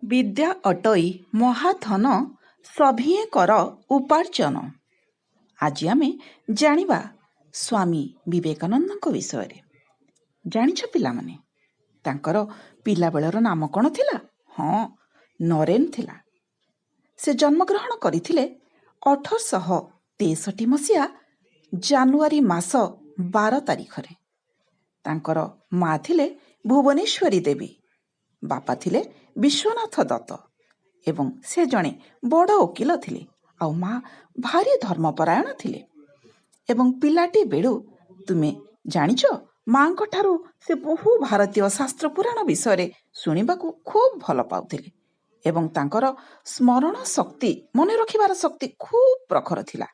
ବିଦ୍ୟା ଅଟଇ ମହାଧନ, ସଭିଏଁ କର ଉପାର୍ଜନ। ଆଜି ଆମେ ଜାଣିବା ସ୍ୱାମୀ ବିବେକାନନ୍ଦଙ୍କ ବିଷୟରେ। ଜାଣିଛ ପିଲାମାନେ, ତାଙ୍କର ପିଲାବେଳର ନାମ କ'ଣ ଥିଲା? ହଁ, ନରେନ ଥିଲା। ସେ ଜନ୍ମଗ୍ରହଣ କରିଥିଲେ 1863 ମସିହା ଜାନୁଆରୀ ମାସ 12 ତାରିଖରେ। ତାଙ୍କର ମା ଥିଲେ ଭୁବନେଶ୍ୱରୀ ଦେବୀ, ବାପା ଥିଲେ ବିଶ୍ୱନାଥ ଦତ୍ତ ଏବଂ ସେ ଜଣେ ବଡ଼ ଓକିଲ ଥିଲେ ଆଉ ମା ଭାରି ଧର୍ମପରାୟଣ ଥିଲେ। ଏବଂ ପିଲାଟି ବେଳୁ, ତୁମେ ଜାଣିଛ, ମାଙ୍କ ଠାରୁ ସେ ବହୁ ଭାରତୀୟ ଶାସ୍ତ୍ର ପୁରାଣ ବିଷୟରେ ଶୁଣିବାକୁ ଖୁବ୍ ଭଲ ପାଉଥିଲେ ଏବଂ ତାଙ୍କର ସ୍ମରଣ ଶକ୍ତି, ମନେ ରଖିବାର ଶକ୍ତି ଖୁବ୍ ପ୍ରଖର ଥିଲା।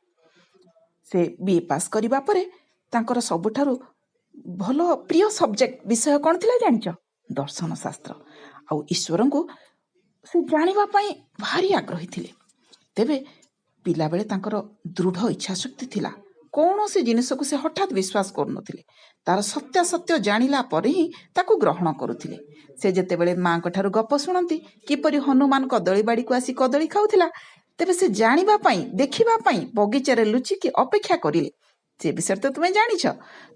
ସେ ବି.ଏ ପାସ୍ କରିବା ପରେ ତାଙ୍କର ସବୁଠାରୁ ଭଲ ପ୍ରିୟ ସବଜେକ୍ଟ, ବିଷୟ କ'ଣ ଥିଲା ଜାଣିଛ? ଦର୍ଶନ ଶାସ୍ତ୍ର। ଆଉ ଈଶ୍ୱରଙ୍କୁ ସେ ଜାଣିବା ପାଇଁ ଭାରି ଆଗ୍ରହୀ ଥିଲେ। ତେବେ ପିଲାବେଳେ ତାଙ୍କର ଦୃଢ଼ ଇଚ୍ଛାଶକ୍ତି ଥିଲା। କୌଣସି ଜିନିଷକୁ ସେ ହଠାତ୍ ବିଶ୍ୱାସ କରୁନଥିଲେ। ତାର ସତ୍ୟାସତ୍ୟ ଜାଣିଲା ପରେ ହିଁ ତାକୁ ଗ୍ରହଣ କରୁଥିଲେ। ସେ ଯେତେବେଳେ ମାଙ୍କ ଠାରୁ ଗପ ଶୁଣନ୍ତି କିପରି ହନୁମାନ କଦଳୀ ବାଡ଼ିକୁ ଆସି କଦଳୀ ଖାଉଥିଲା, ତେବେ ସେ ଜାଣିବା ପାଇଁ, ଦେଖିବା ପାଇଁ ବଗିଚାରେ ଲୁଚିକି ଅପେକ୍ଷା କରିଲେ। ସେ ବିଷୟରେ ତ ତୁମେ ଜାଣିଛ।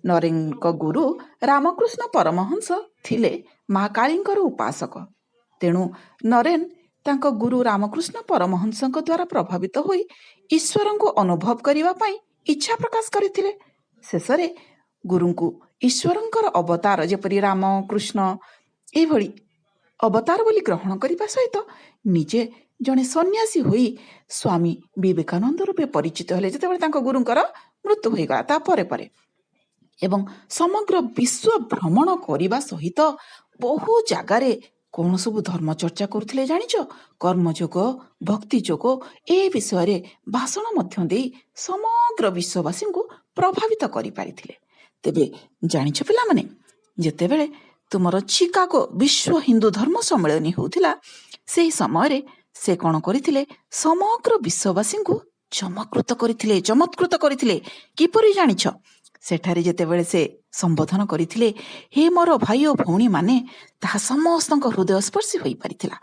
ନରେନଙ୍କ ଗୁରୁ ରାମକୃଷ୍ଣ ପରମହଂସ ଥିଲେ ମା କାଳୀଙ୍କର ଉପାସକ। ତେଣୁ ନରେନ ତାଙ୍କ ଗୁରୁ ରାମକୃଷ୍ଣ ପରମହଂସଙ୍କ ଦ୍ୱାରା ପ୍ରଭାବିତ ହୋଇ ଈଶ୍ୱରଙ୍କୁ ଅନୁଭବ କରିବା ପାଇଁ ଇଚ୍ଛା ପ୍ରକାଶ କରିଥିଲେ। ଶେଷରେ ଗୁରୁଙ୍କୁ ଈଶ୍ୱରଙ୍କର ଅବତାର, ଯେପରି ରାମ, କୃଷ୍ଣ, ଏଇଭଳି ଅବତାର ବୋଲି ଗ୍ରହଣ କରିବା ସହିତ ନିଜେ ଜଣେ ସନ୍ନ୍ୟାସୀ ହୋଇ ସ୍ୱାମୀ ବିବେକାନନ୍ଦ ରୂପେ ପରିଚିତ ହେଲେ, ଯେତେବେଳେ ତାଙ୍କ ଗୁରୁଙ୍କର ମୃତ୍ୟୁ ହୋଇଗଲା ତା ପରେ ପରେ। ଏବଂ ସମଗ୍ର ବିଶ୍ୱ ଭ୍ରମଣ କରିବା ସହିତ ବହୁ ଜାଗାରେ କ'ଣ ସବୁ ଧର୍ମ ଚର୍ଚ୍ଚା କରୁଥିଲେ ଜାଣିଛ? କର୍ମଯୋଗ, ଭକ୍ତି ଯୋଗ ଏ ବିଷୟରେ ଭାଷଣ ମଧ୍ୟ ଦେଇ ସମଗ୍ର ବିଶ୍ୱବାସୀଙ୍କୁ ପ୍ରଭାବିତ କରିପାରିଥିଲେ। ତେବେ ଜାଣିଛ ପିଲାମାନେ, ଯେତେବେଳେ ତୁମର ଚିକାଗୋ ବିଶ୍ୱ ହିନ୍ଦୁ ଧର୍ମ ସମ୍ମିଳନୀ ହେଉଥିଲା, ସେହି ସମୟରେ ସେ କ'ଣ କରିଥିଲେ? ସମଗ୍ର ବିଶ୍ୱବାସୀଙ୍କୁ ଚମତ୍କୃତ କରିଥିଲେ, ଚମତ୍କୃତ କରିଥିଲେ। କିପରି ଜାଣିଛ? ସେଠାରେ ଯେତେବେଳେ ସେ ସମ୍ବୋଧନ କରିଥିଲେ, "ହେ ମୋର ଭାଇ ଓ ଭଉଣୀମାନେ", ତାହା ସମସ୍ତଙ୍କ ହୃଦୟସ୍ପର୍ଶୀ ହୋଇପାରିଥିଲା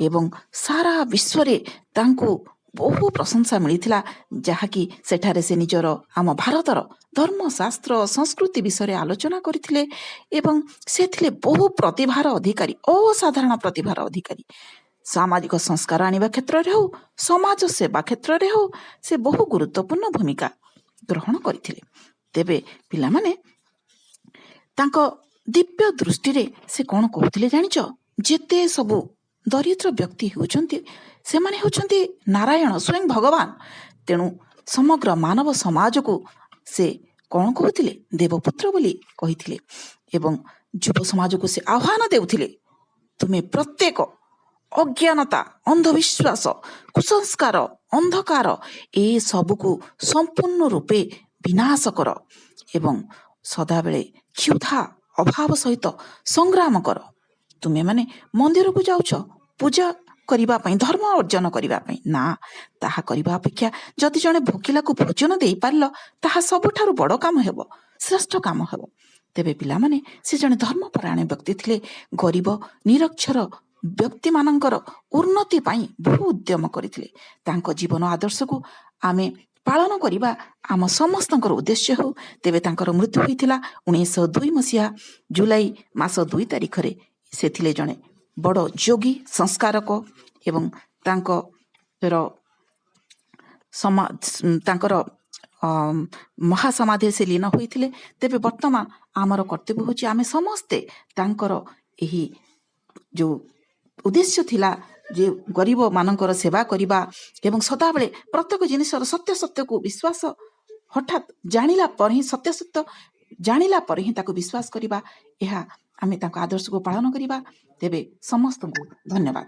ଏବଂ ସାରା ବିଶ୍ୱରେ ତାଙ୍କୁ ବହୁ ପ୍ରଶଂସା ମିଳିଥିଲା, ଯାହାକି ସେଠାରେ ସେ ନିଜର, ଆମ ଭାରତର ଧର୍ମଶାସ୍ତ୍ର, ସଂସ୍କୃତି ବିଷୟରେ ଆଲୋଚନା କରିଥିଲେ। ଏବଂ ସେ ଥିଲେ ବହୁ ପ୍ରତିଭାର ଅଧିକାରୀ, ଅସାଧାରଣ ପ୍ରତିଭାର ଅଧିକାରୀ। ସାମାଜିକ ସଂସ୍କାର ଆଣିବା କ୍ଷେତ୍ରରେ ହେଉ, ସମାଜ ସେବା କ୍ଷେତ୍ରରେ ହେଉ, ସେ ବହୁ ଗୁରୁତ୍ୱପୂର୍ଣ୍ଣ ଭୂମିକା ଗ୍ରହଣ କରିଥିଲେ। ତେବେ ପିଲାମାନେ, ତାଙ୍କ ଦିବ୍ୟ ଦୃଷ୍ଟିରେ ସେ କ'ଣ କହୁଥିଲେ ଜାଣିଛ? ଯେତେ ସବୁ ଦରିଦ୍ର ବ୍ୟକ୍ତି ହେଉଛନ୍ତି, ସେମାନେ ହେଉଛନ୍ତି ନାରାୟଣ, ସ୍ୱୟଂ ଭଗବାନ। ତେଣୁ ସମଗ୍ର ମାନବ ସମାଜକୁ ସେ କ'ଣ କହୁଥିଲେ? ଦେବପୁତ୍ର ବୋଲି କହିଥିଲେ। ଏବଂ ଯୁବ ସମାଜକୁ ସେ ଆହ୍ୱାନ ଦେଉଥିଲେ, ତୁମେ ପ୍ରତ୍ୟେକ ଅଜ୍ଞାନତା, ଅନ୍ଧବିଶ୍ୱାସ, କୁସଂସ୍କାର, ଅନ୍ଧକାର ଏ ସବୁକୁ ସମ୍ପୂର୍ଣ୍ଣ ରୂପେ ବିନାଶ କର ଏବଂ ସଦାବେଳେ କ୍ଷୁଧା, ଅଭାବ ସହିତ ସଂଗ୍ରାମ କର। ତୁମେମାନେ ମନ୍ଦିରକୁ ଯାଉଛ ପୂଜା କରିବା ପାଇଁ, ଧର୍ମ ଅର୍ଜନ କରିବା ପାଇଁ ନା, ତାହା କରିବା ଅପେକ୍ଷା ଯଦି ଜଣେ ଭୋକିଲାକୁ ଭୋଜନ ଦେଇପାରିଲ, ତାହା ସବୁଠାରୁ ବଡ଼ କାମ ହେବ, ଶ୍ରେଷ୍ଠ କାମ ହେବ। ତେବେ ପିଲାମାନେ, ସେ ଜଣେ ଧର୍ମପରାୟଣ ବ୍ୟକ୍ତି ଥିଲେ। ଗରିବ, ନିରକ୍ଷର ବ୍ୟକ୍ତିମାନଙ୍କର ଉନ୍ନତି ପାଇଁ ବହୁ ଉଦ୍ୟମ କରିଥିଲେ। ତାଙ୍କ ଜୀବନ ଆଦର୍ଶକୁ ଆମେ ପାଳନ କରିବା ଆମ ସମସ୍ତଙ୍କର ଉଦ୍ଦେଶ୍ୟ ହେଉ। ତେବେ ତାଙ୍କର ମୃତ୍ୟୁ ହୋଇଥିଲା 1902 ମସିହା ଜୁଲାଇ ମାସ 2 ତାରିଖରେ। ସେ ଥିଲେ ଜଣେ ବଡ଼ ଯୋଗୀ, ସଂସ୍କାରକ ଏବଂ ତାଙ୍କର ମହାସମାଧିରେ ସେ ଲୀନ ହୋଇଥିଲେ। ତେବେ ବର୍ତ୍ତମାନ ଆମର କର୍ତ୍ତବ୍ୟ ହେଉଛି, ଆମେ ସମସ୍ତେ ତାଙ୍କର ଏହି ଯେଉଁ ଉଦ୍ଦେଶ୍ୟ ଥିଲା ଯେ ଗରିବମାନଙ୍କର ସେବା କରିବା ଏବଂ ସଦାବେଳେ ପ୍ରତ୍ୟେକ ଜିନିଷର ସତ୍ୟାସତ୍ୟକୁ ବିଶ୍ୱାସ, ହଠାତ୍ ଜାଣିଲା ପରେ ହିଁ, ସତ୍ୟାସତ୍ୟ ଜାଣିଲା ପରେ ହିଁ ତାକୁ ବିଶ୍ୱାସ କରିବା, ଏହା ଆମେ ତାଙ୍କ ଆଦର୍ଶକୁ ପାଳନ କରିବା। ତେବେ ସମସ୍ତଙ୍କୁ ଧନ୍ୟବାଦ।